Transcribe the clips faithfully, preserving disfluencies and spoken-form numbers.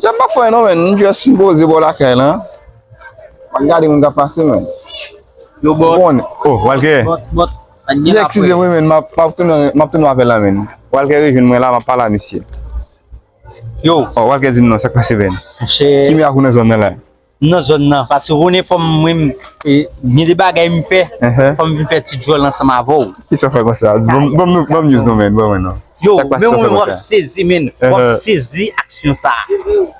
Jan m pa fè non, men. M just m poze bò lakay la. M ap gade moun k ap pase, men. Yo, bòt. Bon, oh, Walker. Bòt, bòt. Sa gen la, eskize m, wi, men. M ap, m ap tounen, m ap tounen apèl la, men. Walker rejwenn mwen la, m ap pale a misye. Yo. Oh, Walker di m non, sa k pase, men? Monchè. Ki mirak ou nan zòn nan la? Nan zòn nan. Paske ou konnen fò m, mwen, e, gen de bagay m fè. Fò m vin fè ti djòl ansanm avè w. Kisa w fè konsa? Bon, bon, bon, bon news non, men. Bon, men non. Yo, men ou menm w ap sezi, men. W ap sezi aksyon sa.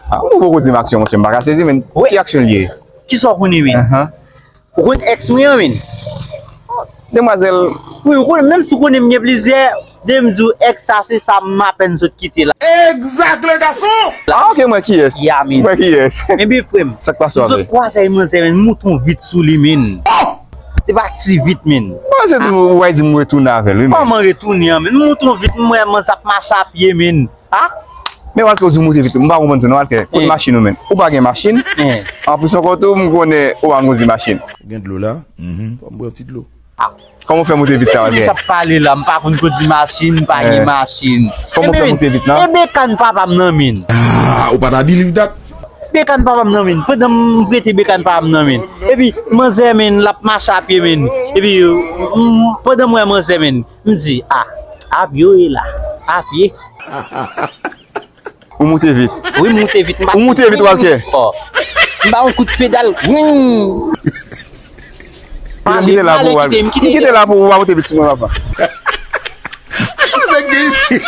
Ah, ou poko di m aksyon, monchè, m pa ka sezi, men. Ki aksyon l ye? Kisa w konnen, men? Ou konn ex mwen an, men? Demwazèl. Wi, ou konnen, menm si ou konnen m gen plizyè, de m di w, ex sa, se sa m apèn sot kite la. Exact, le garçon! Ah, ok, mwen kiyès? Ya, men. Mwen kiyès? Ebyen, frè m. Sa k pase avè? M sot kwaze ak manzè, men, mouton vit sou li, men. Se pa ti vit, men. Mwen se tou, ou va di m retounen avè l, wi, men. Kòman retounen an, men? Mouton vit, mwen, mwen, sa ap mache a pye, men. Ah? Men Walker, ou di w moute vit. M pa konprann tou non, Walker. Kote machin ou, men? Ou pa gen machin. Anplis ankò tou, m konnen ou pa kondui machin. Gen dlo la? Fò m bwè yon ti dlo. Kòman w fè moute vit sa, Walker? Sa ap pale la, m pa konn kondui machin, m pa gen machin. Kòman w fè moute vit la? E bekàn papa m nan, men. Ah, ou pa ta believe that? Bekàn papa m nan, men. Pandan m prete bekàn papa m nan, men. Epi, manzè, men, l ap mache a pye, men. Epi, m, pandan m wè manzè, men, m di, ah, a pye w ye la, a pye. Ou moute vit. Wi, m moute vit. Ou moute vit, Walker. M ba yon kout pedal. Vwouw. M kite la pou Walker. M kite la pou ou, ou pa moute vit sou mwen, papa. Nèg gen isi.